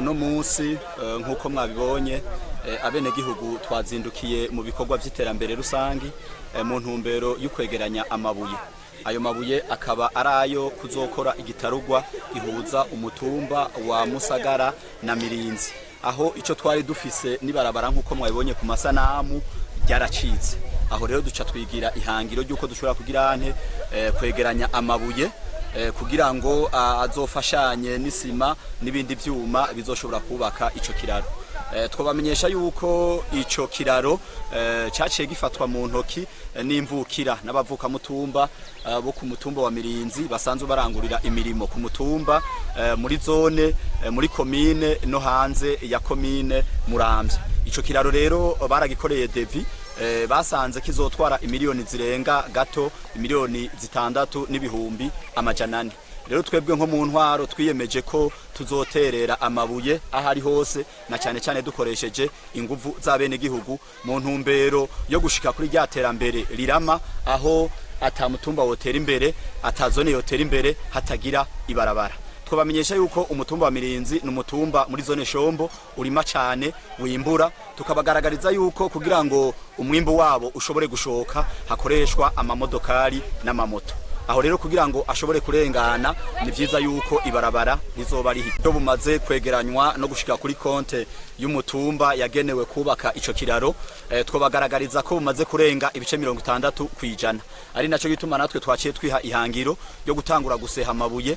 Uno munsi, nk'uko mwabibonye, abenegihugu twazindukiye mu bikorwa by'iterambere rusangi mu ntumbero yo kwegeranya amabuye. Ayo mabuye akaba ari ayo kuzokora igitarugwa gihuza umutumba wa Musagara na Mirinzi, aho icyo twari dufise nibarabara, nk'uko mwabibonye ku masanamu, ryaracitse. Aho rero duca twigira ihangiro ry'uko dushobora kugira ante kwegeranya amabuye kugira ngo azofashanye n'isima n'ibindi vyuma bizoshobora kubaka ico kiraro. Twabamenyesha yuko ico kiraro caciye gifatwa mu ntoki n'imvukira n'abavukamutumba bo ku mutumba wa Mirinzi, basanzwe barangurira imirimo ku mutumba, muri zone, muri komine no hanze ya komine Muramvya. Ico kiraro rero baragikoreye devis, basanze kizotwara imiliyoni zirenga gato 6,400,000. Rero twebwe nko mu ntwaro twiyemeje ko tuzoterera amabuye aho ari hose, na cyane cyane dukoresheje inguvu z'abenegihugu, mu ntumbero yo gushika kuri rya terambere rirama, aho ata mutumba wotera imbere, ata zone yotera imbere hatagira ibarabara. Twabamenyesha yuko umutumba wa Mirinzi ni umutumba muri zone Shombo urima cyane, wimbura. Tukabagaragariza yuko kugira ngo umwimbu wabo ushobore gushoka hakoreshwa amamodokari n'amamoto. Aho rero kugira ngo ashobore kurengana, ni vyiza yuko ibarabara rizoba rihi. Bumaze kwegeranywa no gushika kuri konte y'umutumba yagenewe kubaka ico kiraro, twobagaragariza ko bumaze kurenga ibice 60%, ari naco gituma natwe twaciye twiha ihangiro ryo gutangura guseha amabuye,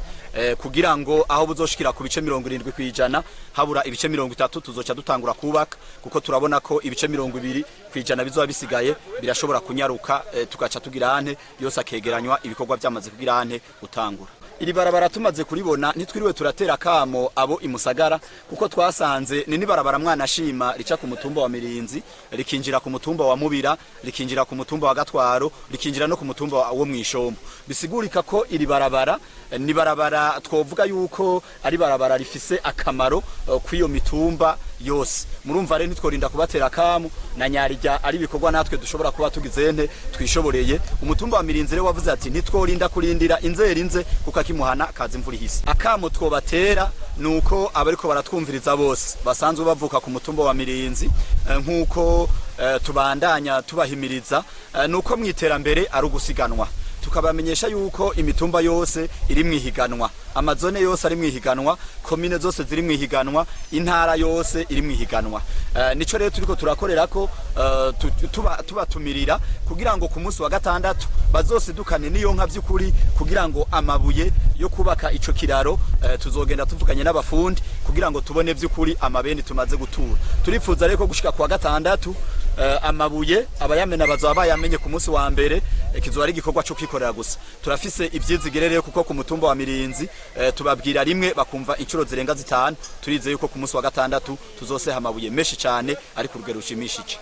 kugira ngo aho buzoshikira ku bice 70%, habura ibice 30, tuzoca dutangura kubaka, kuko turabona ko ibice 20% bizoba bisigaye birashobora kunyaruka, tugaca tugira ante yose akegeranywa, ibikorwa byamaze kugira ante gutangura. Iri barabara tumaze kuribona, ntitwiriwe turatera kamo abo imusagara, kuko twasanze ni nibarabara mwana shima rica ku mutumba wa Mirinzi, rikinjira ku mutumba wa Mubira, rikinjira ku mutumba wa Gatwaro, rikinjira no ku mutumba wo Mwishombo. Bisigurika ko iri barabara ni barabara twovuga yuko ari barabara rifise akamaro kw'iyo mitumba yose. Murumva rero ntitworinda kubatera kamo na nyarijya, ari ibikorwa natwe dushobora kuba tugize nte twishoboreye. Umutumba wa Mirinzi rero wavuze ati ntitworinda kurindira inzera inze, kuko akimuhana kaza imvura ihise. Akamo twobatera nuko abariko baratwumviriza bose basanzwe bavuka ku mutumba wa Mirinzi, nkuko tubandanya tubahimiriza, nuko mwiterambere ari ugusiganwa. Tukabamenyesha yuko imitumba yose iri mwihiganwa, amazone yose ari mwihiganwa, komine zose ziri mwihiganwa, intara yose iri mwihiganwa. Nico rero turiko turakorera ko tubatumirira kugira ngo ku munsi wa gatandatu bazosidukane niyo nka by'ukuri, kugira ngo amabuye yo kubaka ico kiraro, tuzogenda tuvuganye n'abafundi kugira ngo tubone by'ukuri amabeni tumaze gutura. Turifuza rero ko gushika kwa gatandatu amabuye abayamena bazoba bayamenye ku munsi wa mbere, kizoba ari igikorwa cyo kwikorera gusa. Turafise ivyizigire rero, kuko ku mutumba wa Mirinzi tubabwira rimwe bakumva inshuro zirenga zitanu. Turizeye yuko ku munsi wa gatandatu tuzoseha amabuye menshi cyane ari ku rugero rushimishije.